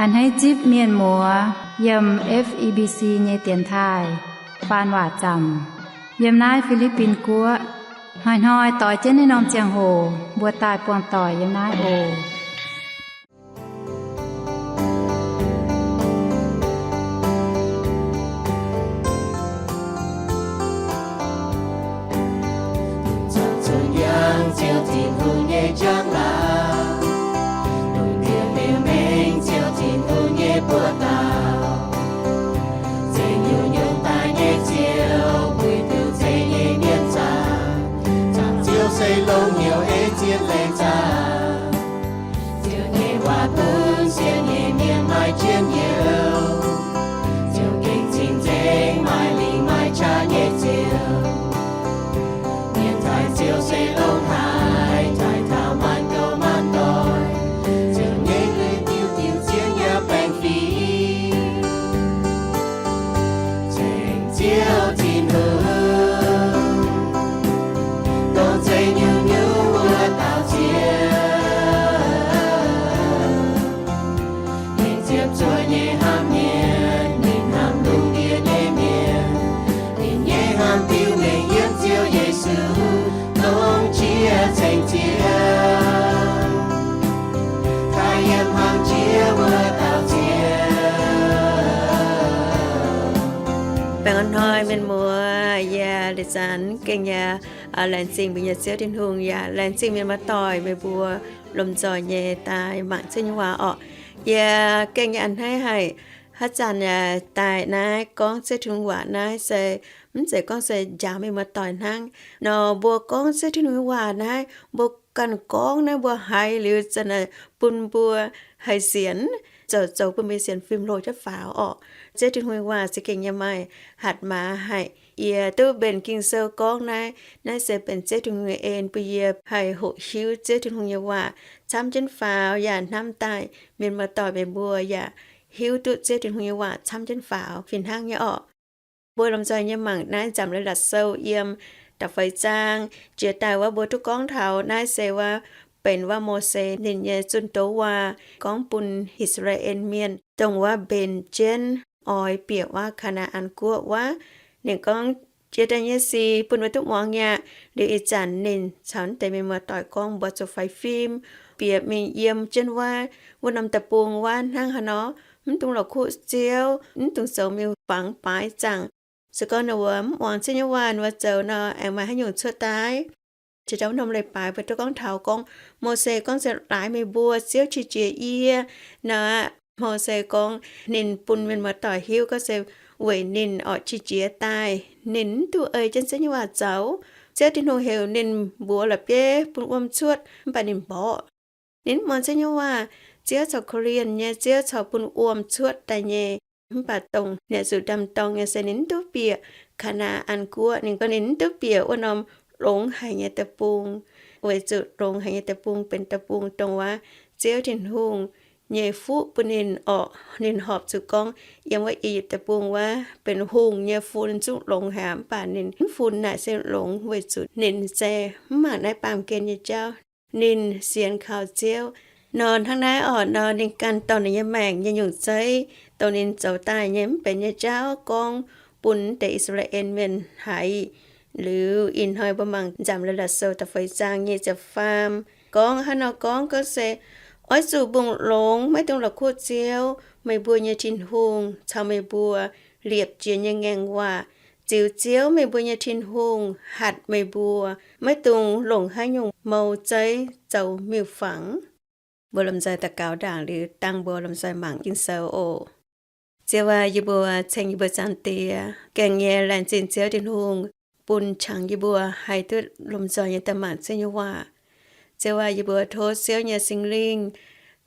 A'hneiv zipv mienh muoz yiem F E B C nyei dienx taaih faan waac zaamc yiem naaiv Fi^li^bin Guoqv. Hnoi-hnoi doix jienv naaiv norm ziangh hoc mbuo daaih buangh doic yiem naaiv oc. Zuqc zuqc yangh Ziouv Tin-Hungh nyei njang-laangc, lungh ndiev liuz mengh Ziouv Tin-Hungh nyei buoz-dauh. Zeiz nyungc-nyungc daaih nyei Ziouv, puix duqv zeiz nyei mienh zaah. Zaangc Ziouv se longx hnyouv ei zien leiz zaah. Ziouv nyei waac bun sienx nyei mienh maaih njien-youh. Ziouv gengh cing-nzengc, maaih lingc maaih qaqv nyei Ziouv. Mienh taaih Ziouv se longx haic, taaih taux maanc gouv maanc doic. Ziouv nyei lui diuh diuh zien yaac baengh fingx. Ceng Ziouv Tin-Hungh, dongh zeiz nyungc-nyungc wuov dauh Ziouv. Ninh ziepc zuoqv nyei hnamv mienh, ninh hnamv lungh ndiev nyei mienh. Ninh nyei hnamv diuh mengh yiem Ziouv Yesu, dongh jiex ceng Ziouv, daaih yiem hlang jiex wuov dauh Ziouv. Baengh orn hnoi mienh muoz, yaac liuz zanc gengh yaac laengz zingh mbuo nyei Ziouv Tin-Hungh, yaac laengz zingh mienh muoz-doic meih mbuo lomh nzoih nyei daaih mangc Ziouv nyei waac orqc. Yie gengh yaac a'hneiv haic, haaix zanc yaac daaih naaiv gorngv Ziouv Tin-Hungh waac naaiv se mv zeiz gorngv se njaaux mienh muoz-doic hnangv. Nor mbuo gorngv Ziouv Tin-Hungh nyei waac naaiv, mbuo ganh gorngv naaiv mbuo haiz liuz zanc naaic bun mbuo haih sienx, zoux zoux bun mbuo sienx fim hlo jienv faaux orqc. Ziouv Tin-Hungh nyei waac se gengh nyei maaih hatc maaz haic. Yie duqv mbenc Ging-Sou gorngv naaiv, naaiv se benx Ziouv Tin-Hungh nyei en bun yie haih hoqc hiuv Ziouv Tin-Hungh nyei waac camv jienv faaux, yaac hnamv daaih mienh muoz-doic meih mbuo yaac hiuv duqv Ziouv Tin-Hungh nyei waac camv jienv faaux fih hnangv nyei orqc. Mbuo lomh nzoih nyei mangc naaiv Nzamc Leiz-Latc Sou yiem da'feix zaang. Jiex daaih wuov mbuo duqv gorngv taux naaiv se wuov benx wuov Mose ninh nyei zunh doz waac gorngv bun I^saa^laa^en Mienh dongh wuov mbenc jienv oix bieqc wuov Kaa^naa^an Guoqv wuov. Ninh gorngv jiex daaih nyei sic bun mbuo duqv muangx aqv. Liuz ih zanc ninh caux deix mienh muoz-doic gorngv mbuo zuqc faix fim, bieqc mingh yiem jienv wuov, wuov norm deic-bung wuov hnangv haaix nor, mv dungx la'kuqv Ziouv, mv dungx zoux miuc-fangx baaix zaangc. Se gorngv ninh mbuo mv muangx Ziouv nyei waac, ninh mbuo zoux nor, aengx maaih haaix nyungc cuotv daaih? Jiex daaih wuov norm leiz-baaix mbuo duqv gorngv taux gorngv, Mose gorngv se, Laaix meih mbuo, Ziouv qiex jiez yie. Nor aqv, Mose gorngv ninh bun mienh muoz-doic hiuv gorngv se weic ninh oix qiex jiez daaih, ninh mv duqv ei jienv Ziouv nyei waac zoux. Ziouv Tin-Hungh heuc ninh mbuox la'bieiv bun wuom cuotv, mv baac ninh mborqv. Ninh mv muangx Ziouv nyei waac. Ziouv corc korv-lienh nyei, Ziouv corc bun wuom cuotv daaih nyei. Mv baac dongh ninh zuqc ndaam-dorng nyei se ninh mv duqv bieqc Kaa^naa^an Guoqv. Ninh gorngv ninh mv duqv bieqc wuov norm longx haic nyei deic-bung, weic zuqc longx haic nyei deic-bung benx deic-bung dongh wuov Ziouv Tin-Hungh nyei fuqv bun ninh orqc. Ninh horpc zuqc gorngv yiem wuov I^yipv Deic-Bung wuov benx hungh nyei fun zungv longx haic, mv baac ninh mv fun naaic se longx weic zuqc ninh se mv mangc naaiv baamh gen nyei jauv. Ninh sienx kaux Ziouv. Nor hnangv naaiv orqc, nor ninh ganh dorh ninh nyei maengc nyei nyungc zeiv, dongh ninh zoux daaih nyei mv benx nyei jauv gorngv bun deix I^saa^laa^en Mienh haiz. Liuz ih hnoi mbuo mangc Nzamc Leiz-Latc Sou da'feix zaang nyic ziepc faam gorngv haaix nor gorngv, gorngv se, Oix zuqc mbungh longx, maiv dungx la'kuqv Ziouv, meih mbuo nyei Tin-Hungh, caux meih mbuo liepc jiez nyei ngaengc waac. Ziux Ziouv, meih mbuo nyei Tin-Hungh, hatc meih mbuo. Maiv dungx longc haaix nyungc mou zeiv zoux miuc-fangx. Mbuo lomh nzoih daux gaux ndaangc liuz dangh mbuo lomh nzoih mangc Ging-Sou oc. Ziouv aac, yie mbuo ceng yie mbuo Zaangc Diex, gaengh nyei laengz zingh Ziouv Tin-Hungh bun qangx yie mbuo haih duqv lomh nzoih nyei daaih mangc Ziouv nyei waac. Ziouv aac, yie mbuo tov Ziouv nyei Singx Lingh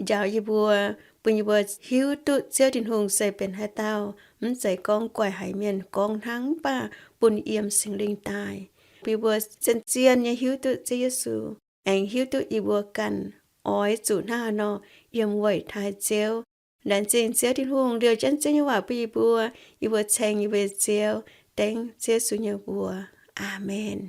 njaaux yie mbuo, bun yie mbuo hiuv duqv Ziouv Tin-Hungh se benx haaix dauh, mv zeiz gorngv guaih haiz mienh gorngv hnangv, mv baac bun yiem Singx Lingh daaih, bun yie mbuo zien-zien nyei hiuv duqv Ziouv Yesu, aengx hiuv duqv yie mbuo ganh oix zuqc hnangv haaix nor yiem weic taaih Ziouv. Laengz zingh Ziouv Tin-Hungh liouh jienv Ziouv nyei waac bun yie mbuo. Yie mbuo ceng yie mbuo Ziouv, dengv Ziouv Yesu nyei mbuox. Aamen.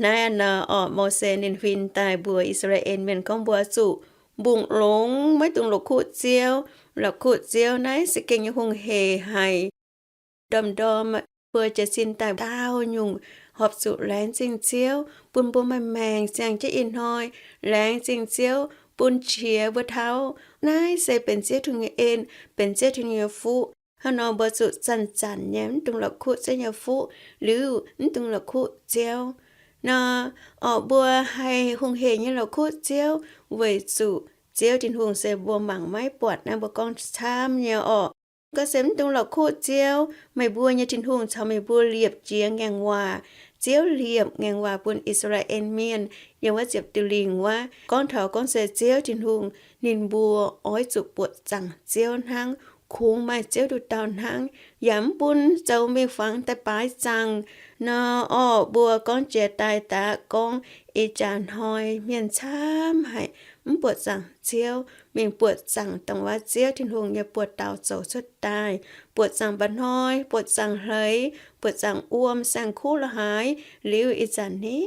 Naaiv nor orqc, Mose ninh huin daaih mbuox I^saa^laa^en Mienh gorngv mbuo zuqc mbungh longx, maiv dungx la'kuqv Ziouv. La'kuqv Ziouv naaiv se gengh nyei hungh hec haic. Ndorm-ndorm mbuo jiez sin daaih daauh nyungc horpc zuqc laengz zingh Ziouv bun mbuo maaih maengc ziangh jienv ih hnoi. Laengz zingh Ziouv bun qiex mbuo taux. Naaiv se benx Ziouv Tin-Hungh nyei en, benx Ziouv Tin-Hungh nyei fuqv. Hnangv nor mbuo zuqc zanc-zanc nyei mv dungx la'kuqv Ziouv nyei fuqv, liuz mv dungx la'kuqv Ziouv. Nor, orqc, mbuo haih hungh hec nyei la'kuqv Ziouv weic zuqc Ziouv Tin-Hungh se mbuo mangc maiv buatc naaiv, mbuo gorngv camv nyei orqc. Gorngv se mv dungx la'kuqv Ziouv, meih mbuo nyei Tin-Hungh caux meih mbuo liepc jiez ngaengc waac. Ziouv liepc ngaengc waac bun I^saa^laa^en Mienh yiem wuov ziepc diuh lingc wuov. Gorngv taux gorngv se Ziouv Tin-Hungh, ninh mbuo oix zuqc buoqc zaangc Ziouv hnangv, kungx maaih Ziouv nduqc dauh hnangv, yaac mv bun zoux miuc-fangx daaih baaix zaangc. Nor, orqc, mbuo gorngv jiex daaih daqv gorngv ih jaax hnoi mienh camv haic mv buoqc zaangc Ziouv, mingh buoqc zaangc dongh wuov Ziouv Tin-Hungh nyei buoz-daaux zoux cuotv daaih, buoqc zaangc mba'hnoi, buoqc zaangc hleix, buoqc zaangc wuom, saeng-kuv la'haaix, liuz ih zanc ni,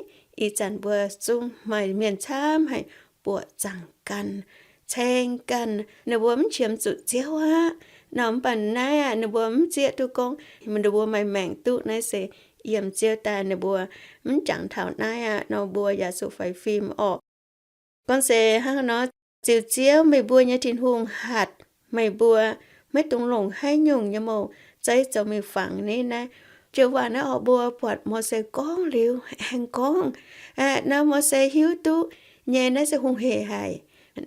ih zanc mbuo zungv maaih mienh camv haic buoqc zaangc ganh, ceng ganh, ninh mbuo mv qiemx zuqc Ziouv aqv. Nor mv baac naaiv aqv, ninh mbuo mv zieqv duqv gorngv ninh mbuo maaih maengc duqv naaiv se yiem Ziouv daaih, ninh mbuo mv jangx taux naaiv aqv. Nor mbuo yaac zuqc faix fim orqc. Gorngv se hnangv nor, ziux Ziouv meih mbuo nyei Tin-Hungh hatc meih mbuo, maiv dungx longc haaix nyungc nyei mouc zeiv zoux miuc-fangx ni. Naaiv joux waac naaiv orqc, mbuo buatc Mose gorngv liuz aengx gorngv. Aeqv, naaiv Mose hiuv duqv nyei naaiv se hungh hec haic.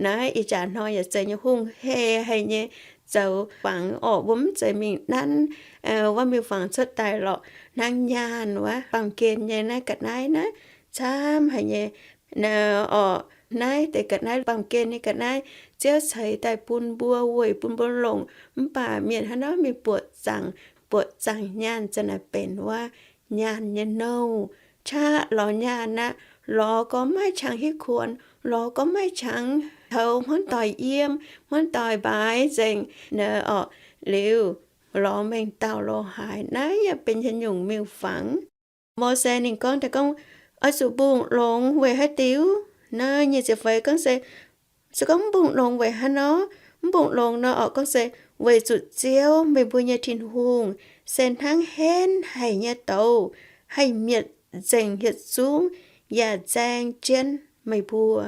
Naaiv ih jaax hnoi yaac zeiz nyei hungh hec haic nyei zoux fangx orqc. Mbuo mv zeiz mingh nanv wuov miuc-fangx cuotv daaih lorqc. Hnangv nyaanh wuov baamh gen nyei naaiv ga'naaiv naaiv camv haic nyei. Orqc, naaiv deix ga'naaiv, baamh gen nyei ga'naaiv, Ziouv ceix daaih bun mbuo weic bun mbuo longc. Mv baac mienh hnangv nor mingh buoqc zaangc, buoqc zaangc nyaanh zanc naaic benx wuov nyaanh nyei nouh. Qaqv lorz nyaanh aqv, lorz gorngv maiv qangx hitv kuonx, lorz gorngv maiv qangx taux hmuangv doic yiem, hmuangv doic mbaaix nzengc orqc, liuz lorz mengh dauh lo haaix. Naaiv yaac benx haaix nyungc miuc-fangx? Mose ninh gorngv daaih gorngv, oix zuqc mbungh longx weic haaix diuc? Naaiv nyic ziepc feix gorngv se, se gorngv mv mbungh longx weic haaix nor? Mv mbungh longx nor orqc, gorngv se weic zuqc Ziouv, meih mbuo nyei Tin-Hungh, se hnangv henv haic nyei douz, haih mietc nzengc hieh zungv yaac nzaeng jienv meih mbuo.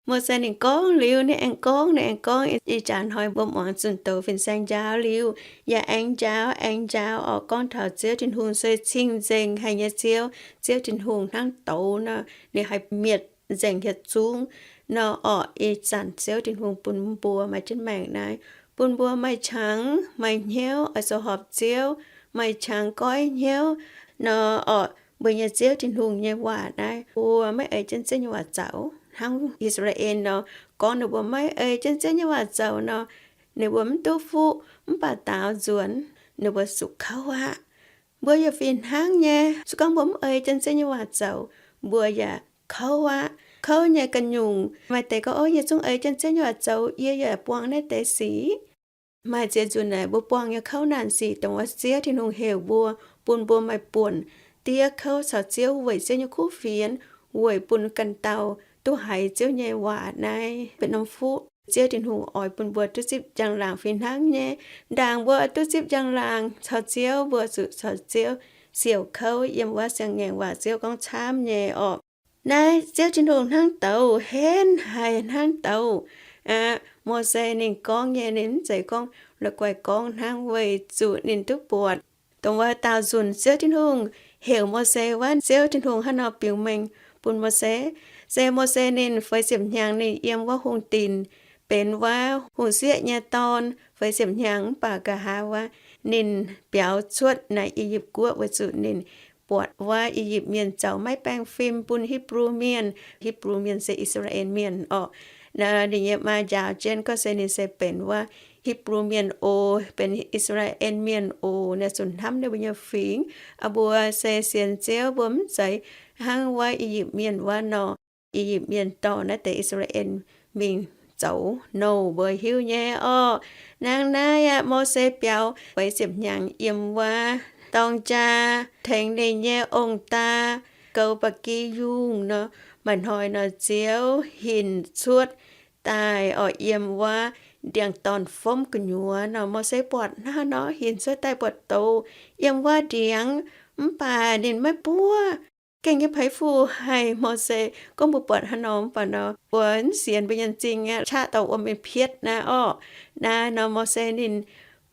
Mose ninh gorngv liuz, ninh aengx gorngv, ninh aengx gorngv. Ih jaax hnoi mbuo muangx zunh doz fin-saeng njaaux liuz, yaac aengx njaaux, aengx njaaux orqc, gorngv taux Ziouv Tin-Hungh se cing-nzengc haic nyei Ziouv. Ziouv Tin-Hungh hnangv douz nor, ninh haih mietc nzengc hieh zungv nor orqc. Ih zanc Ziouv Tin-Hungh bun mbuo maaih jienv maengc naaiv, bun mbuo maaih qangx maaih hnyouv oix zoux horpc Ziouv, maaih qangx goiv hnyouv nor orqc. Mbuo nyei Ziouv Tin-Hungh nyei waac naaiv, mbuo maiv ei jienv Ziouv nyei waac zoux. Hnangv I^saa^laa^en nor, gorngv ninh mbuo maiv ei jienv Ziouv nyei waac zoux nor, ninh mbuo mv duqv fuqv, mv baac daaux nzuonx ninh mbuo zuqc kouv aqv. Mbuo yaac fih hnangv nyei, se gorngv mbuo mv ei jienv Ziouv nyei waac zoux, mbuo yaac kouv aqv. Kouv nyei ganh nyungc, maaih deix gorngv, ov, yie zungv ei jienv Ziouv nyei waac zoux, yie yaac buangh naaiv deix sic. Maaih ziex nzunc naaic mbuo buangh nyei kouv naanc sic dongh wuov Ziouv Tin-Hungh heuc mbuo, bun mbuo maaih buonc diev kouv caux Ziouv weic Ziouv nyei kuv fienx, weic bun ganh dauh duqv haiz Ziouv nyei waac naaiv benx norm fuqv. Ziouv Tin-Hungh oix bun mbuo duqv zipv njang-laangc fih hnangv nyei. Ndaangc mbuo duqv zipv njang-laangc caux Ziouv, mbuo zuqc caux Ziouv siouc kouv yiem wuov siang-ngaengc waac Ziouv gorngv camv nyei orqc. Naaiv Ziouv Tin-Hungh hnangv douz, henv haic hnangv douz. Aqv, Mose ninh gorngv nyei, ninh mv zeiz gorngv la'guaih gorngv hnangv, weic zuqc ninh duqv buatc dongh wuov daauh nzunc Ziouv Tin-Hungh heuc Mose wuov, Ziouv Tin-Hungh hnangv nor biux mengh bun Mose. Se Mose ninh feix ziepc hnyangx ninh yiem wuov hungh dinc, benx wuov hungh sieqv nyei dorn feix ziepc hnyangx, mv baac nqa'haav wuov ninh biaux cuotv naaic I^yipv Guoqv weic zuqc ninh buatc wuov I^yipv Mienh zoux maiv baengh fim bun Hipv^lu Mienh. Hipv^lu Mienh se I^saa^laa^en Mienh orqc. Ninh nyei maa njaaux jienv gorngv se ninh se benx wuov Hipv^lu Mienh oc, benx I^saa^laa^en Mienh oc, naaiv zuqc hnamv ninh mbuo nyei fingx. Aa, mbuo se sienx Ziouv, mbuo mv zeiz hnangv wuov I^yipv Mienh wuov nor. I^yipv Mienh dorh naaiv deix I^saa^laa^en mingh zoux nouh mbuo hiuv nyei orqc. Hnangv naaiv aqv, Mose biaux feix ziepc hnyangx yiem wuov dorng jaa tengx ninh nyei ong-daa goux ba'gi yungh nor, maaih hnoi nor Ziouv hinc cuotv daaih oc, yiem wuov ndiangx-dorn fomv gu'nyuoz nor. Mose buatc hnangv nor, hinc cuotv daaih buatc douz yiem wuov ndiangx, mv baac ninh maiv buov. Gengh nyei peix fu haic Mose gorngv mbuo buatc hnangv nor, mv baac nor mbuo mv sienx, mbuo nyei m'zing aqv, qaqv dorh wuom mingh pietv naaiv orqc. Naaiv nor Mose ninh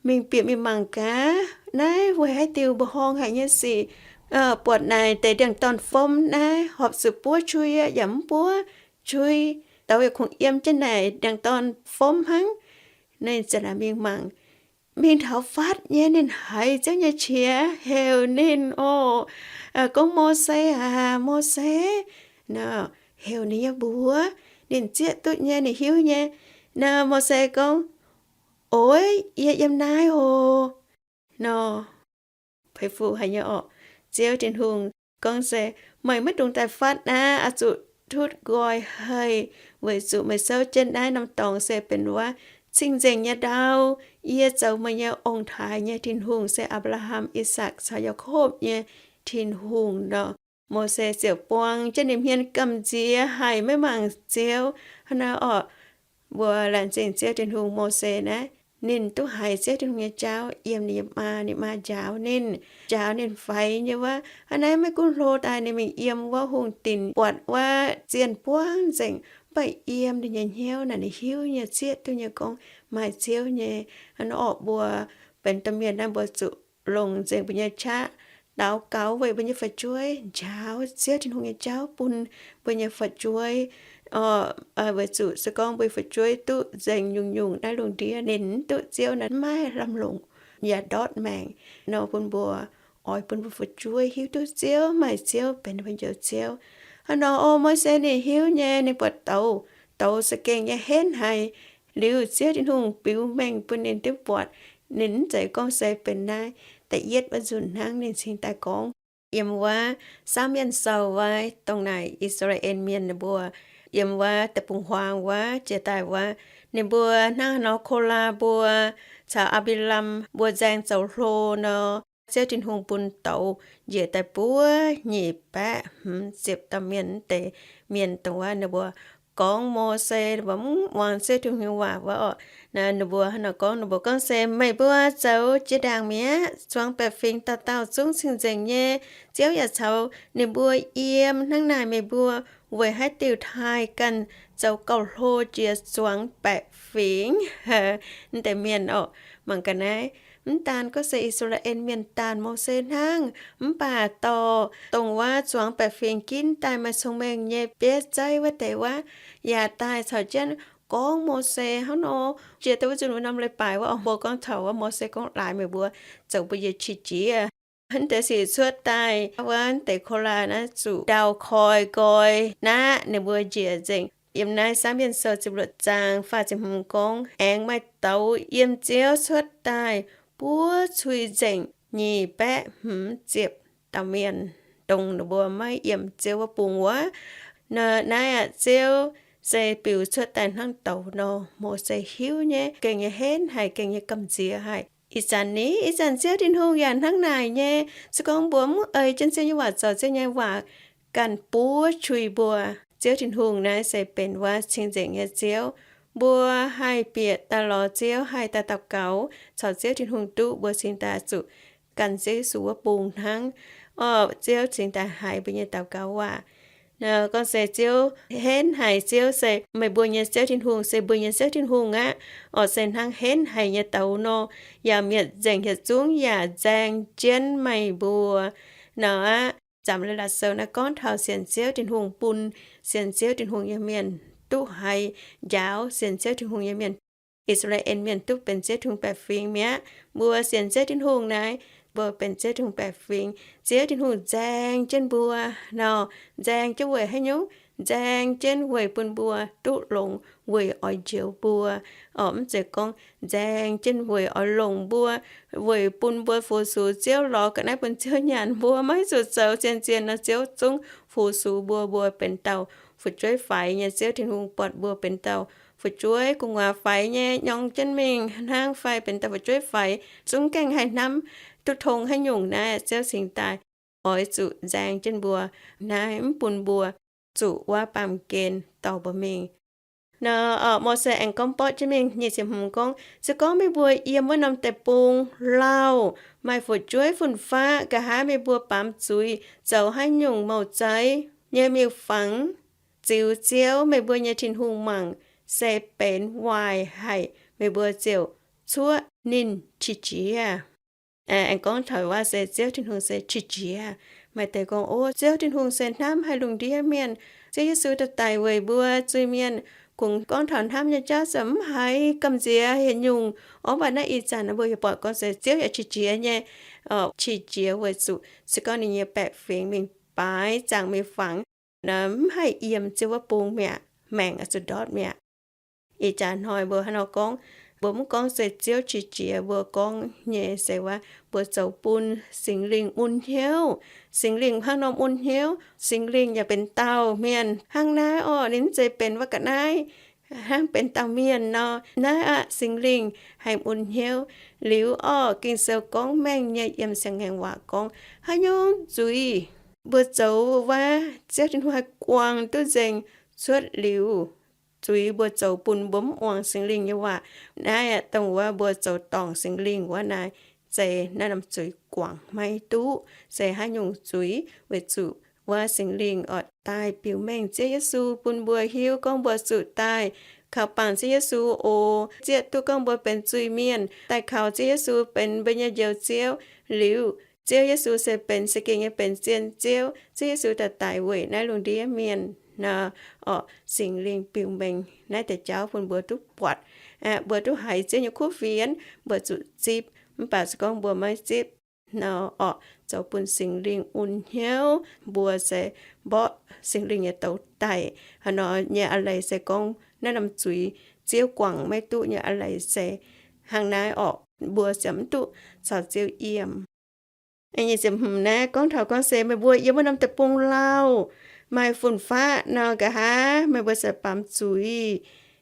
mingh bieqc mingh mangc gaax, naaiv weic haaix diuc mbuoqc horngh haic nyei sic. Buatc naaic deix ndiangx-dorn fomv naaiv horpc zuqc buov qui yaac mv buov qui. Douz yaac kungx yiem jienv naaic ndiangx-dorn fomv hnangv. Ninh ziouc mingh mangc, mingh taux fatv nyei, ninh haiz Ziouv nyei qiex heuc ninh oc, gorngv, Mose aac, Mose. Heuc ninh nyei mbuox, ninh zieqv duqv nyei, ninh hiuv nyei. Naaiv Mose gorngv, Oix, yie yiem naaiv oc. Nor, peix fu haic nyei orqc. Ziouv Tin-Hungh gorngv se, Meih maiv dungx daaih fatv aqv. Oix zuqc tutv nqoi haih, weic zuqc meih souv jienv naaiv norm dorngx se benx wuov cing-nzengc nyei ndau. Yie zoux meih nyei ong-taaix nyei Tin-Hungh, se Apc^laa^ham, I^sakc caux Yaakopv nyei Tin-Hungh nor. Mose ziouc buang jienv ninh hmien gamh nziex haic, maiv mangc Ziouv. Hnangv naaiv orqc, mbuo laengz zingh Ziouv Tin-Hungh, Mose naaiv ninh duqv haiz Ziouv Tin-Hungh nyei jauv, yiem ninh nyei maa, ninh maa njaaux ninh, njaaux ninh faix nyei wuov. Hnangv naaiv maiv gunv hlo daaih ninh mingh yiem wuov hungh dinc, buatc wuov zienh buangv nzengc, mv baac yiem ninh nyei hnyouv naaic ninh hiuv nyei, zieqv duqv nyei gorngv maaih Ziouv nyei. Hnangv naaiv orqc, mbuo benx domh mienh naaiv mbuo zuqc longc nzengc mbuo nyei qaqv daux gaux weic mbuo nyei fu'jueiv, njaaux Ziouv Tin-Hungh nyei jauv bun mbuo nyei fu'jueiv. Weic zuqc se gorngv mbuo fu'jueiv duqv nzengc nyungc-nyungc naaiv lungh ndiev ninh mv duqv Ziouv naaic, maiv lamh longc yaac ndortv maengc. Nor bun mbuo, oix bun mbuo fu'jueiv hiuv duqv Ziouv, maaih Ziouv benx mbuo njoux Ziouv. Hnangv nor o, Mose ninh hiuv nyei, ninh buatc douz, douz za'gengh nyei henv haic. Liuz Ziouv Tin-Hungh biux mengh bun ninh duqv buatc. Ninh mv zeiz gorngv se benx naaiv da'yietv wuov nzunc hnangv, ninh cingx daaih gorngv. Yiem wuov Saamv Mienh Sou wuov, dongh naaic I^saa^laa^en Mienh ninh mbuo yiem wuov deic-bung-huaang wuov jiex daaih wuov, ninh mbuo hnangv haaix nor Kolaa mbuo caux Aa^mbi^lam mbuo nzaeng zoux hlo nor, Ziouv Tin-Hungh bun douz njiec daaih buov nyic baeqv hmz ziepc dauh mienh. Mv deix mienh dongh wuov ninh mbuo gorngv Mose, ninh mbuo mv muangx Ziouv Tin-Hungh nyei waac wuov orqc. Naaiv ninh mbuo hnangv naaic gorngv, ninh mbuo gorngv se, Meih mbuo zoux jiex ndaangc mi'aqv. Zuangx baeqc fingx dauh dauh zungv cing-nzengc nyei. Ziouv yaac caux ninh mbuo yiem. Hnangv naaic meih mbuo weic haaix diuc taaih ganh zoux gauh hlo jiex zuangx baeqc fingx? Mv deix mienh orqc, mangc ga'naaiv, mv daan gorngv se I^saa^laa^en Mienh daanh Mose hnangv, mv baac dorh dongh wuov zuangx baeqc fingx ginv daaih maaih cong-mengh nyei bieiv zeiv wuov deix wuov, yaac daaih caux jienv gorngv Mose hnangv nor. Jiex daaih wuov nzunc wuov norm leiz-baaix wuov, mbuo gorngv taux wuov Mose gorngv, Laaix meih mbuo zoux mbuo nyei qiex jiez. Mv deix sic cuotv daaih wuov deix Kolaa naaiv zuqc ndau koi nqoi naqv, ninh mbuo njiec nzengc. Yiem naaiv Saamv Mienh Sou ziepc luoqc zaang faah ziepc hmz gorngv, Aengx maaih douz yiem Ziouv cuotv daaih buov cui nzengc nyic baeqv hmz ziepc dauh mienh, dongh ninh mbuo maiv yiem Ziouv wuov bung wuov. Naaiv aqv, Ziouv se biux cuotv daaih hnangv douz nor. Mose hiuv nyei, gengh nyei henv haic, gengh nyei gamh nziex haic. Ih zanc ni, ih zanc Ziouv Tin-Hungh yaac hnangv naaic nyei. Se gorngv mbuo mv ei jienv Ziouv nyei waac zoux, Ziouv nyei waac ganh buov cui mbuo. Ziouv Tin-Hungh naaiv se benx wuov cing-nzengc nyei Ziouv. Mbuo haih bieqc daaih lorz Ziouv, haih daaih daux gaux caux Ziouv Tin-Hungh duqv, mbuo cingx daaih zuqc gan Ziouv Yesu wuov bung hnangv. Orqc, Ziouv cingx daaih haiz mbuo nyei daux gaux waac. Gorngv se Ziouv henv haic, Ziouv se meih mbuo nyei Ziouv Tin-Hungh, se mbuo nyei Ziouv Tin-Hungh aqv. Orqc, se hnangv henv haic nyei douz nor, yaac mietc nzengc hieh zungv yaac nzaeng jienv meih mbuo. Nor aqv, Zaamc Leiz-Latc Sou naaiv gorngv taux sienx Ziouv Tin-Hungh bun sienx Ziouv Tin-Hungh nyei mienh duqv haiz njaaux sienx Ziouv Tin-Hungh nyei mienh. I^saa^laa^en Mienh duqv benx Ziouv Tin-Hungh baeqc fingx mi'aqv. Mbuo sienx Ziouv Tin-Hungh naaiv, mbuo benx Ziouv Tin-Hungh baeqc fingx. Ziouv Tin-Hungh nzaeng jienv mbuo nor, nzaeng jienv weic haaix nyungc? Nzaeng jienv weic bun mbuo duqv longx, weic oix njoux mbuo. Orqc, mv zeiz gorngv nzaeng jienv weic oix longc mbuo, weic bun mbuo fu-sux Ziouv lorz ga'naaiv bun Ziouv nyanc. Mbuo maiv zuqc zoux zien-zien nor, Ziouv zungv fu-sux mbuo, mbuo benx dauh fu'jueiv faix nyei. Ziouv Tin-Hungh buatc mbuo benx dauh fu'jueiv gu'nguaaz faix nyei, nyorng jienv mingh hnangv fai benx dauh fu'jueiv faix, zungv gaengh haih hnamv duqv tong haaix nyungc naaiv, Ziouv cingx daaih oix zuqc nzaeng jienv mbuo naaiv, mv bun mbuo zuqc wuov baamh gen dorh mbuo mingh. Nor, Mose aengx gorngv borqv jienv mingh nyic ziepc hmz gorngv, Se gorngv meih mbuo yiem wuov norm deic-bung lauh, maaih fu'jueiv fun-faqv, nqa'haav meih mbuo baamz zuiz zoux haaix nyungc mouc zai nyei miuc-fangx ziux Ziouv, meih mbuo nyei Tin-Hungh mangc, se benx waaic haic, meih mbuo ziouc cuoqv ninh qiex jiez. Aengx gorngv taux waac se Ziouv Tin-Hungh se qiex jiez. Maaih deix gorngv, O, Ziouv Tin-Hungh se hnamv haic lungh ndiev mienh. Ziouv Yesu daaih daic weic mbuo zuiz-mienh. Kungx gorngv taux hnamv nyei jauv se mv haiz gamh nziex haaix nyungc. Orv, mv baac naaiv ih zanc mbuo yaac buatc gorngv se Ziouv yaac qiex jiez nyei, qiex jiez weic zuqc se gorngv ninh nyei baeqc fingx mingh baaix zaangc miuc-fangx, mv haih yiem Ziouv wuov bung mi'aqv, maengc oix zuqc ndortv mi'aqv. Ih jaax hnoi mbuo hnangv nor gorngv, mbuo mv gorngv se Ziouv qiex jiez, mbuo gorngv nyei se wuov mbuo zoux bun Singx Lingh mun hnyouv. Singx Lingh hnangv nor mun hnyouv, Singx Lingh yaac benx dauh mienh hnangv naaiv orqc. Ninh mv zeiz benx wuov ga'naaiv hnangv benx dauh mienh nor. Naaiv aqv, Singx Lingh haih mun hnyouv. Liuz orqc, Ging-Sou gorngv mengh nyei yiem Siang-Ngaengc Waac gorngv, haaix nyungc zuiz mbuo zoux wuov, Ziouv Tin-Hungh haih guangc duqv nzengc cuotv liuz. Zuiz mbuo zoux bun mbuo mv muangx Singx Lingh nyei waac. Naaiv aeqv, dongh wuov mbuo zoux dorngc Singx Lingh wuov naaiv, se naaiv norm zuiz guangc maiv duqv. Se haaix nyungc zuiz? Weic zuqc wuov Singx Lingh oix daaih biux mengh Ziouv Yesu bun mbuo hiuv gorngv mbuo zuqc daaih kaux bangc Ziouv Yesu oc. Zieqv duqv gorngv mbuo benx zuiz-mienh, daaih kaux Ziouv Yesu benx mbuo nyei Njoux Ziouv liuz, Ziouv Yesu se benx za'gengh nyei benx zien Ziouv. Ziouv Yesu daaih daic weic naaiv lungh ndiev mienh nor, orqc, Singx Lingh biux mengh naaiv deix jauv bun mbuo duqv buatc. Mbuo duqv haiz Ziouv nyei kuv fienx, mbuo zuqc zipv. Mv baac se gorngv mbuo maiv zipv nor, orqc, zoux bun Singx Lingh mun hnyouv, mbuo se mborqv Singx Lingh nyei douz daic. Haaix nor nyei a'leiz se gorngv naaiv norm zuiz Ziouv guangc maiv duqv nyei a'leiz se hnangv naaiv orqc, mbuo ziouc mv duqv caux Ziouv yiem. Nyic ziepc hmz naaiv gorngv taux gorngv se meih mbuo yiem wuov norm deic-bung lauh, maaih fun-faqv nor, nqa'haav meih mbuo se baamz zuiz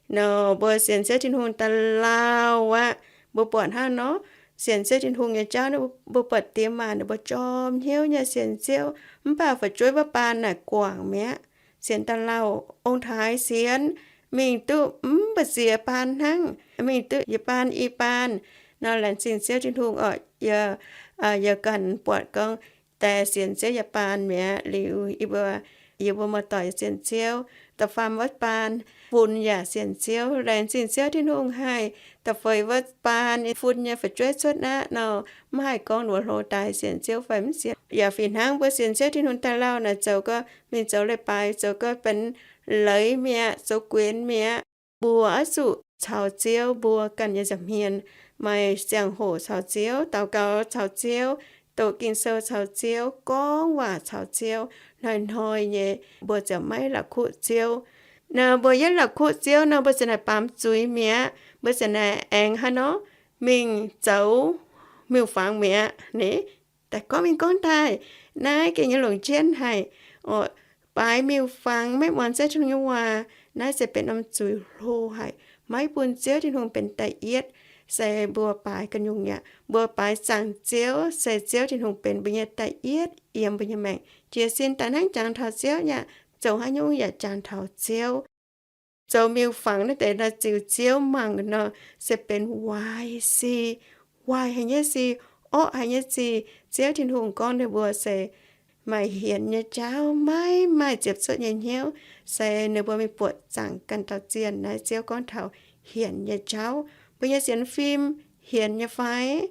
nor, mbuo sienx Ziouv Tin-Hungh daaih lauh aqv. Mbuo buatc hnangv nor, sienx Ziouv Tin-Hungh nyei jauv, mbuo buatc diex maac ninh mbuo jorm hnyouv nyei sienx Ziouv, mv baac fu'jueiv wuov baan naaic guangc mi'aqv. Sienx daaih lauh, ong-taaix sienx, mingh duqv mv baac ziex baan hnangv, mingh duqv yietc baan i baan. Nor laengz zingh Ziouv Tin-Hungh orqc, yie, yie ganh buatc gorngv, dae sienx Ziouv yaac baan mi'aqv liuz, yie mbuo, yie mbuo muoz-doic sienx Ziouv, da'faam wuov baan fun yaac sienx Ziouv. Laengz zingh Ziouv Tin-Hungh haih da'feix wuov baan fun nyei fu'jueiv cuotv aqv nor, mv haih gorngv wuov hlo daaih sienx Ziouv fai mv sienx. Yaac fih hnangv mbuo sienx Ziouv Tin-Hungh daaih lauh naaic zoux gau, mingh zoux leiz-baaix zoux gau benx leiz mi'aqv, zoux guenx mi'aqv. Mbuo oix zuqc caux Ziouv, mbuo ganh nyei nza'hmien maaih ziangh hoc caux Ziouv, daux gaux caux Ziouv, doqc Ging-Sou caux Ziouv, gorngv waac caux Ziouv, hnoi-hnoi nyei mbuo ziouc maiv la'kuqv Ziouv. Nor mbuo yietv la'kuqv Ziouv nor, mbuo ziouc naaic baamz zuiz mi'aqv, mbuo ziouc naaic aengx haaix nor mingh zoux miuc-fangx mi'aqv ni. Daaih gorngv mingh gorngv daaih, naaiv gengh nyei longc jienv haic. Orqc, baaix miuc-fangx maiv muangx Ziouv Tin-Hungh nyei waac, naaiv se benx norm zuiz hlo haic, maiv bun Ziouv Tin-Hungh benx da'yietv. Se mbuo baaix ganh nyungc aqv. Mbuo baaix zaangc Ziouv, se Ziouv Tin-Hungh benx mbuo nyei da'yietv yiem mbuo nyei maengc. Jiez sin daaih hnangv jangx taux Ziouv aqv, zoux haaix nyungc yaac jangx taux Ziouv. Zoux miuc-fangx naaiv deix nor ziux Ziouv mangc nor, se benx waaic sic, waaic haic nyei sic, orqv haic nyei sic. Ziouv Tin-Hungh gorngv ninh mbuo se maaih hienx nyei jauv, maiv maaih ziepc cuotv nyei hnyouv, se ninh mbuo mingh buoqc zaangc ganh dauh zienh. Naaiv Ziouv gorngv taux hienx nyei jauv. Mbuo nyei sienx fim hienx nyei fai?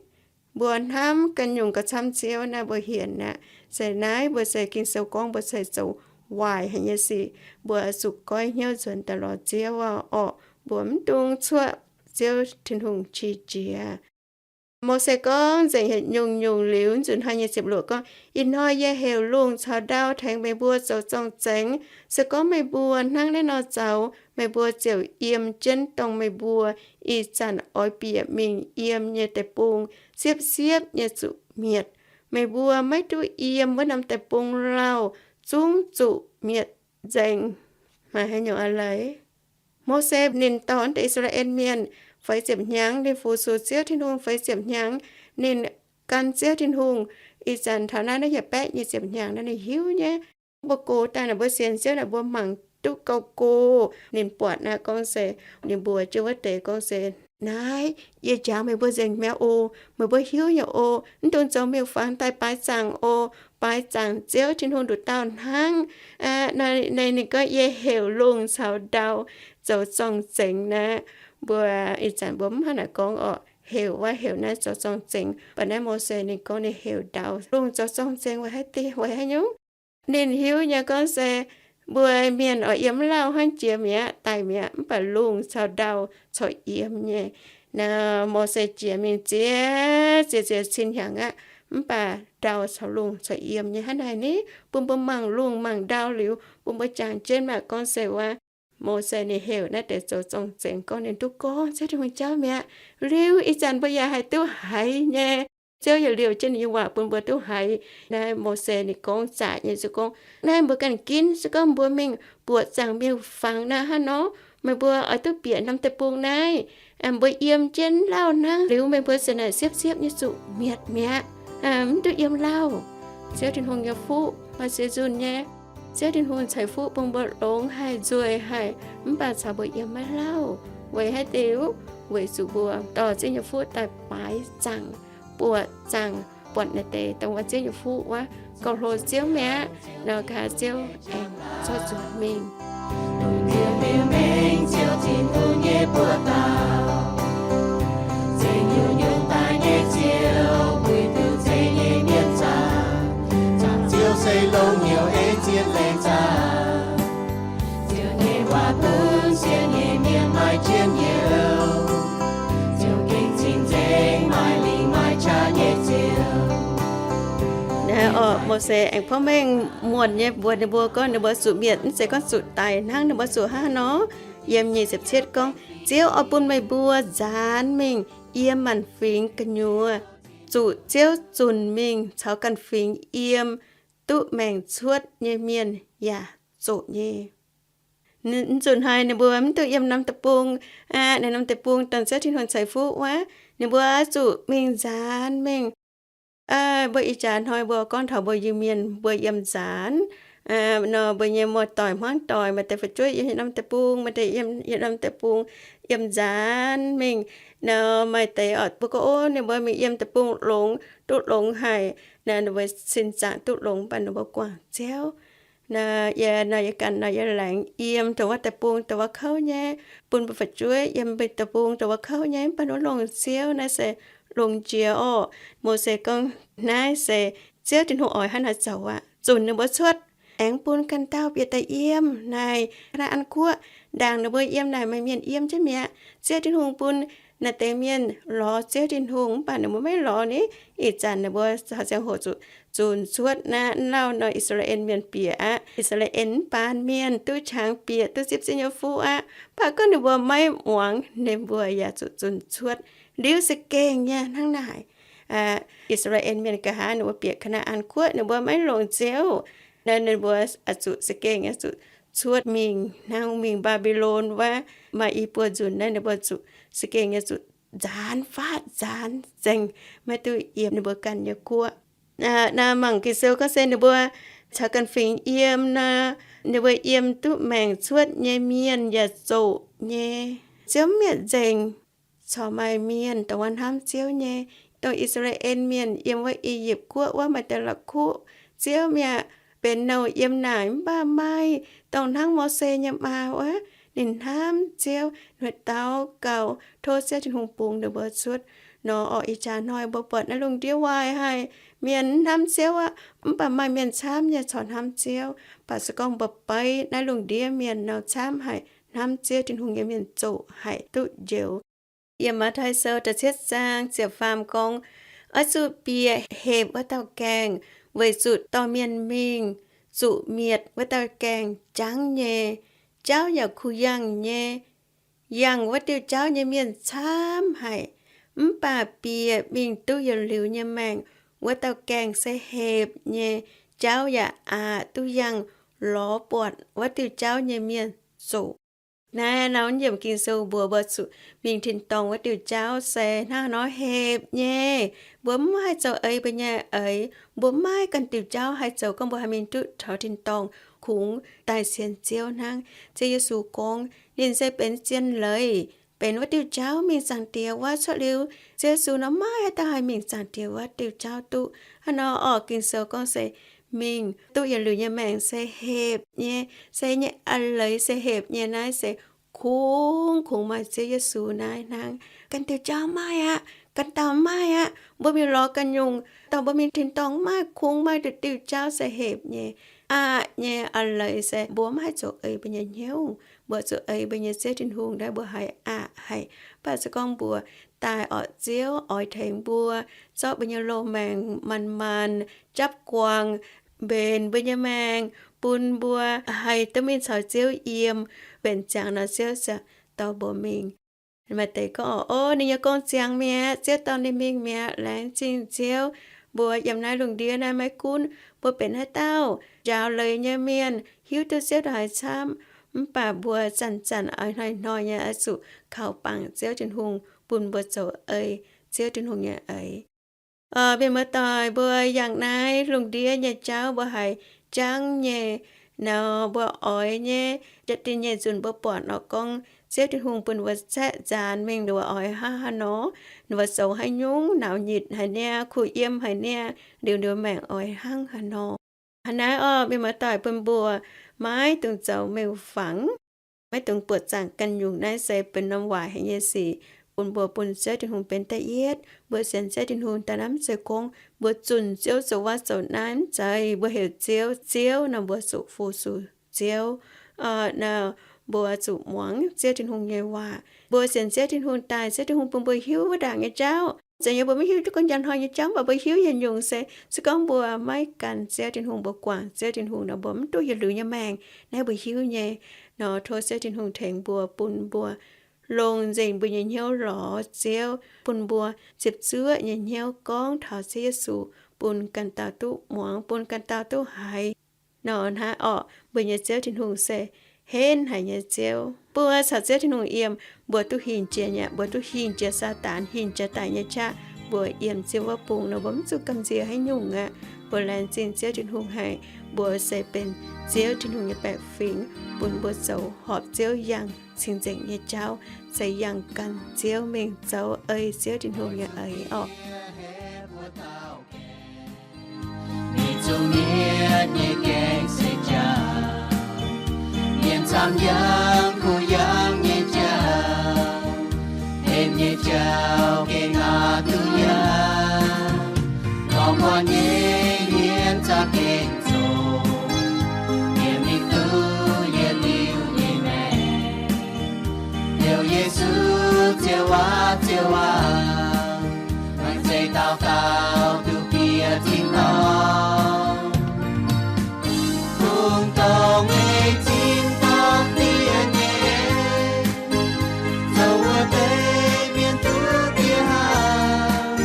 Mbuo hnamv ganh nyungc gauh camv Ziouv naaiv mbuo hienx aqv. Se naaiv mbuo se Ging-Sou gorngv mbuo se zoux waaic haic nyei sic, mbuo zuqc goiv hnyouv nzuonx daaih lorz Ziouv orqc. Mbuo mv dungx cuoqv Ziouv Tin-Hungh qiex jiez. Mose gorngv nzengc hec nyungc-nyungc liuz, nzunc hnoi nyic ziepc luoqc gorngv, Ih hnoi yie heuc lungh caux ndau tengx meih mbuo zoux zorng-zengx. Se gorngv meih mbuo hnangv naaiv nor zoux, meih mbuo ziouc yiem jienv dongh meih mbuo ih zanc oix bieqc mingh yiem nyei deic-bung siepv-siepv nyei zuqc mietc. Meih mbuo maiv duqv yiem wuov norm deic-bung lauh, zungv zuqc mietc nzengc. Maaih haaix nyungc a'leiz? Mose ninh dorh naaiv deix I^saa^laa^en Mienh feix ziepc hnyangx, ninh fu-sux Ziouv Tin-Hungh feix ziepc hnyangx, ninh gan Ziouv Tin-Hungh. Ih zanc taux naaiv naaiv hieh baeqv nyic ziepc hnyangx naaiv ninh hiuv nyei. Mbuo gox daaih naaic mbuo sienx Ziouv naaic mbuo mangc duqv gauh go. Ninh buatc naaiv gorngv se, ninh mbuox jienv wuov deix gorngv se, Naaiv, yie jangx meih mbuo nzengc mi'aqv oc. Meih mbuo hiuv nyei oc. Mv dungx zoux miuc-fangx daaih baaix zaangc oc. Baaix zaangc Ziouv Tin-Hungh nduqc dauh hnangv. Naaiv ninh gorngv, Yie heuc lungh caux ndau zoux zorng-zengx naaiv. Mbuo ih zanc mbuo mv hnangv naaic gorngv orqc. Heuc wuov heuc naaiv zoux zorng-zengx. Mv baac naaiv Mose ninh gorngv ninh heuc ndau lungh zoux zorng-zengx weic haaix diuc, weic haaix nyungc? Ninh hiuv nyei gorngv se mbuo mienh oix yiem mv lauh hnangv jiex mi'aqv, daic mi'aqv, mv baac lungh caux ndau corc yiem nyei. Naaiv Mose jiex mingh ziex, ziex, ziex cin hnyangx aqv, mv baac ndau caux lungh corc yiem nyei. Hnangv naaic ni, bun mbuo mangc lungh mangc ndau liuz, bun mbuo jangx jienv mangc gorngv se wuov Mose ninh heuc naaiv deix zoux zorng-zengx gorngv ninh duqv gorngv Ziouv Tin-Hungh jauv mi'aqv. Liuz ih zanc mbuo yaac haih duqv haiz nyei. Ziouv yaac liouh jienv ninh nyei waac bun mbuo duqv haiz. Naaiv Mose ninh gorngv zaqc nyei se gorngv, Naaiv mbuo ganh ginv, se gorngv mbuo mingh buoqc zaangc miuc-fangx naaiv hnangv nor, meih mbuo oix duqv bieqc norm deic-bung naaiv. Mbuo yiem jienv lauh hnangv liuz, meih mbuo se naaic siepv-siepv nyei zuqc mietc mi'aqv, mv duqv yiem lauh. Ziouv Tin-Hungh nyei fuqv maaih siec nzunh nyei. Ziouv Tin-Hungh ceix fuqv bun mbuo longx haic, nzueic haic, mv baac caux mbuo yiem maiv lauh. Weic haaix diuc? Weic zuqc mbuo dorh Ziouv nyei fuqv daaih baaix zaangc, buoqc zaangc, buatc naaiv deix dongh wuov Ziouv nyei fuqv wuov, gauh hlo Ziouv mi'aqv. Nor nqa'haav Ziouv aengx zorqv zuqc mingh. Lungh ndiev mingh mengh Ziouv Tin-Hungh nyei buoqc dauh, zengc nyungc-nyungc daaih nyei Ziouv, puix duqv zeix nyei mienh zaangc. Zaangc Ziouv se longx hnyouv ei zien laengz zaangc. Ziouv nyei waac bun sienx nyei mienh maaih njien-youh. Ziouv gengh cing-nzengc, maaih lingc maaih qaqv nyei Ziouv. Naaiv orqc, Mose aengx porv mengh muonc nyei mbuox ninh mbuo gorngv ninh mbuo zuqc mietc, mv zeiz gorngv zuqc daic hnangv. Ninh mbuo zuqc hnangv haaix nor? Yiem nyic ziepc cietv gorngv, Ziouv oix bun meih mbuo nzaanx mingh yiem maanc fingx gu'nyuoz, zuqc Ziouv zunc mingh caux ganh fingx yiem duqv maengc cuotv nyei mienh yaac zoqc nyei. Nzunc hnoi ninh mbuo mv duqv yiem norm deic-bung aqv. Naaiv norm deic-bung dongh Ziouv Tin-Hungh ceix fuqv wuov, ninh mbuo zuqc mingh nzaanx mingh. Mbuo ih jaax hnoi mbuo gorngv taux mbuo Iu-Mienh mbuo yiem nzaanx nor, mbuo nyei muoz-doic hmuangv doic maaih deix fu'jueiv yiem norm deic-bung, maaih deix yiem norm deic-bung yiem nzaanx mingh. Nor maaih deix oc, mbuo gorngv, Ov, ninh mbuo mingh yiem deic-bung longx, duqv longx haic. Nor ninh mbuo sin zaangc duqv longx, mv baac ninh mbuo guangc Ziouv. Nor yie, nor yie ganh nor yie laengz yiem dongh wuov deic-bung dongh wuov kouv nyei, bun mbuo fu'jueiv yiem deic-bung dongh wuov kouv nyei, mv baac ninh mbuo longc Ziouv. Naaiv se longx jiex orqc. Mose gorngv naaiv se Ziouv Tin-Hungh oix hnangv naaiv zoux aqv. Zunc ninh mbuo cuotv, aengx bun ganh dauh bieqc daaih yiem naaic Kaa^naa^an Guoqv. Ndaangc ninh mbuo yiem naaic maaih mienh yiem jienv mi'aqv. Ziouv Tin-Hungh bun naaiv deix mienh lorz Ziouv Tin-Hungh, mv baac ninh mbuo maiv lorz ni. Ih zanc ninh mbuo caux ziangh hoc zuqc zunc cuotv naaiv. Mv lauh nor, I^saa^laa^en Mienh bieqc aqv. I^saa^laa^en mv baan mienh duqv qangx bieqc, duqv zipv Ziouv nyei fuqv aqv. Mv baac gorngv ninh mbuo maiv muangx, ninh mbuo yaac zuqc zunc cuotv. Liuz za'gengh nyei hnangv naaic, I^saa^laa^en Mienh nqa'haav ninh mbuo bieqc Kaa^naa^an Guoqv, ninh mbuo maiv longc Ziouv. Naaiv ninh mbuo zuqc za'gengh nyei zuqc cuotv mingh hnangv mingh Mbaa^mbi^lon wuov. Maaih i buo nzunc naaiv ninh mbuo zuqc za'gengh nyei zuqc nzaanx fatv nzaanx nzengc, maiv duqv yiem ninh mbuo ganh nyei guoqv. Naaiv mangc Ging-Sou gorngv se ninh mbuo caux ganh fingx yiem nor, ninh mbuo yiem duqv maengc cuotv nyei mienh yaac zoqc nyei. Ziouv mv mietc nzengc. Corc maaih mienh dongh wuov hnamv Ziouv nyei. Dongh I^saa^laa^en Mienh yiem wuov I^yipv Guoqv wuov maaih deix la'kuqv, Ziouv mi'aqv, benx nouh yiem naaic, mv baac maaih dongh hnangv Mose nyei maa wuov, ninh hnamv Ziouv, ninh daux gaux tov Ziouv Tin-Hungh bungx ninh mbuo cuotv. Nor orqc, ih jaax hnoi mbuo buatc naaiv lungh ndiev waaic haic. Mienh mv hnamv Ziouv aqv, mv baac maaih mienh camv nyei corc hnamv Ziouv. Baac se gorngv mbuo beiv naaiv lungh ndiev mienh nor camv haic, hnamv Ziouv Tin-Hungh nyei mienh zoqc haic duqv njoux. Yiem Matv^tai Sou da'cietv zaang ziepc faam gorngv, Oix zuqc bieqc hepc wuov dauh gaengh, weic zuqc dorh mienh mingh zuqc mietc wuov dauh gaengh jangv nyei. Jauv yaac kuh yangh nyei. Yangh wuov diuh jauv nyei mienh camv haic, mv baac bieqc mingh duqv yietc liuz nyei maengc wuov dauh gaengh se hepc nyei. Jauv yaac aqc duqv yangh lorz buatc wuov diuh jauv nyei mienh zoqc. Naaiv norm yiemc Ging-Sou mbuox mbuo zuqc mingh tin-dorngh wuov diuh jauv se hnangv nor hepc nyei. Mbuo mv haih zoux eix mbuo nyei eix. Mbuo mv maaih ganh diuh jauv haih zoux gorngv mbuo haih mingh duqv taux tin-dorngh, kungx daaih sienx Ziouv hnangv. Ziouv Yesu gorngv ninh se benx zien leiz, benx wuov diuh jauv mingh Zaangc Diex wuov. Cuotv liuz Ziouv Yesu nor, mv maaih haaix dauh haih mingh Zaangc Diex wuov diuh jauv duqv. Hnangv nor orqc, Ging-Sou gorngv se mingh duqv yietc liuz nyei maengc se hepc nyei, se nyei a'leiz se hepc nyei. Naaiv se kungx, kungx maaih Ziouv Yesu naaiv hnangv. Ganh diuh jauv mv maaih aqv, ganh dauh mv maaih aqv. Mbuo mingh lorz ganh nyungc, dorh mbuo mingh tin-dorngh mv maaih, kungx maaih diuh jauv se hepc nyei. Aqc nyei a'leiz se mbuo mv haih zoux eix mbuo nyei hnyouv. Mbuo zuqc eix mbuo nyei Ziouv Tin-Hungh naaiv, mbuo haiz aqc haic. Mv baac se gorngv mbuo daaih orqc, Ziouv oix tengx mbuo, zorqv mbuo nyei loz-maengc manc-manc, japv guangc, mbenc mbuo nyei maengc, bun mbuo haih duqv mingh caux Ziouv yiem, benx ziangx nor Ziouv ziouc dorh mbuo mingh. Maaih deix gorngv, O, ninh nyei gong ziangx mi'aqv, Ziouv dorh ninh mingh mi'aqv. Laengz zingh Ziouv, mbuo yiem naaiv lungh ndiev naaiv maiv gunv mbuo benx haaix dauh njaaux leiz nyei mienh, hiuv duqv Ziouv ndongc haaix camv, mv baac mbuo zanc-zanc oix hnoi-hnoi nyei oix zuqc kaux bangc Ziouv Tin-Hungh bun mbuo zoux ei Ziouv Tin-Hungh nyei eix. Mienh muoz-doic, mbuo yangh naaiv lungh ndiev nyei jauv mbuo haiz jangv nyei nor, mbuo oix nyei, jatv dinh nyei nzunc mbuo buatc nor gorngv Ziouv Tin-Hungh bun mbuo caeqv nzaanx mingh, ninh mbuo oix hnangv haaix nor, ninh mbuo zoux haaix nyungc, naux nyitc haic niaa, kuh yiem haic niaa, liuz ninh mbuo maengc oix hnangv haaix nor. Hnangv naaiv orqc, mienh muoz-doic, bun mbuo maiv dungx zoux mengh fangx, maiv dungx buoqc zaangc ganh nyungc. Naaiv se benx norm waaic haic nyei sic bun mbuo bun Ziouv Tin-Hungh benx da'yietv. Mbuo sienx Ziouv Tin-Hungh daaih naaiv mv zeiz gorngv mbuo zunh Ziouv zoux wuov zoux naaiv, mv zeiz. Mbuo heuc Ziouv Ziouv nor, mbuo zuqc fu-sux Ziouv. Mbuo zuqc muangx Ziouv Tin-Hungh nyei waac. Mbuo sienx Ziouv Tin-Hungh daaih, Ziouv Tin-Hungh bun mbuo hiuv wuov ndaangc nyei jauv. Zeiz nyei mbuo maiv hiuv duqv gorngv njang hnoi nyei jauv, mv baac mbuo hiuv yietc nyungc se, se gorngv mbuo maiv gan Ziouv Tin-Hungh, mbuo guangc Ziouv Tin-Hungh nor, mbuo mv duqv yietc liuz nyei maengc. Naaiv mbuo hiuv nyei nor, tov Ziouv Tin-Hungh tengx mbuo, bun mbuo longc nzengc mbuo nyei hnyouv lorz Ziouv, bun mbuo ziepc zuoqv nyei hnyouv gorngv taux Ziouv Yesu, bun ganh dauh duqv muangx, bun ganh dauh duqv haiz. Nor hnangv orqc, mbuo nyei Ziouv Tin-Hungh se henv haic nyei Ziouv. Mbuo caux Ziouv Tin-Hungh yiem, mbuo duqv hingh jiex nyei, mbuo duqv hingh jiex Saadaan hingh jiex daic nyei qaqv. Mbuo yiem Ziouv wuov bung nor, mbuo mv zuqc gamh nziex haaix nyungc aqv. Mbuo laengz zingh Ziouv Tin-Hungh haic, mbuo se benx Ziouv Tin-Hungh nyei baeqc fingx, bun mbuo zoux horpc Ziouv yangh cing-nzengc nyei jauv, se yangh gan Ziouv mingh zoux ei Ziouv Tin-Hungh nyei eix orqc. Mingh zuqc mietc nyei gaengh se jauv, mienh camv yangh kuh yangh nyei jauv, hepc nyei jauv gengh aqc duqv yangh. Dorngx guanh nyei mienh za'gengh zoqc, yie mingh duqv yietc liuz nyei maengc. Heuc Yesu, Ziouv aac, Ziouv aac, meih zeiz dauh dauh duqv bieqc tin-dorngh. Kungx dongh meih tin-dorngh diev nyei, zoux wuov deix mienh duqv bieqc haaix.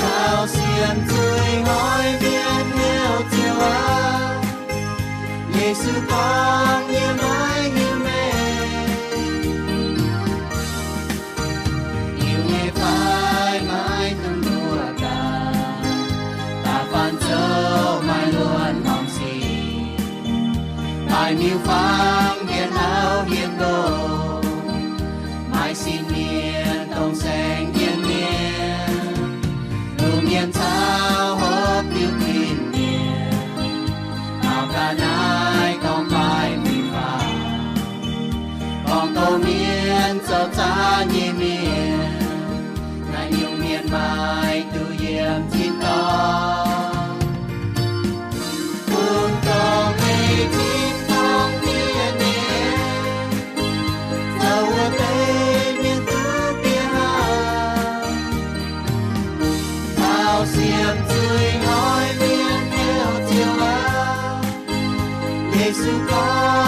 Taux sienx zuiz hnoi mienh heuc Ziouv aac, Yesu gorngv, yie maiv hiuv meih. Hiuv nyei fai? Maiv dungx mbuox daaih. Da'faanh zoux maaih luonx horngc sic, daaih miuc-fangx hietc auv hietc nqox, maaih sin mienh dongh saeng-yienh mienh, luoqc mienh caux hopv diuh tin-mienh. Taux ga'naaiv gorngv fai mingh faaux, gorngv doz mienh zoux zaangc nyei mienh, naaiv nyungc mienh maaih duqv yiem tin-dorngh. Kungx dongh meih tin-dorngh diev nyei, zoux wuov deix mienh duqv bieqc haaix. Taux sienx zuiz hnoi mienh heuc Ziouv aac, Yesu gorngv,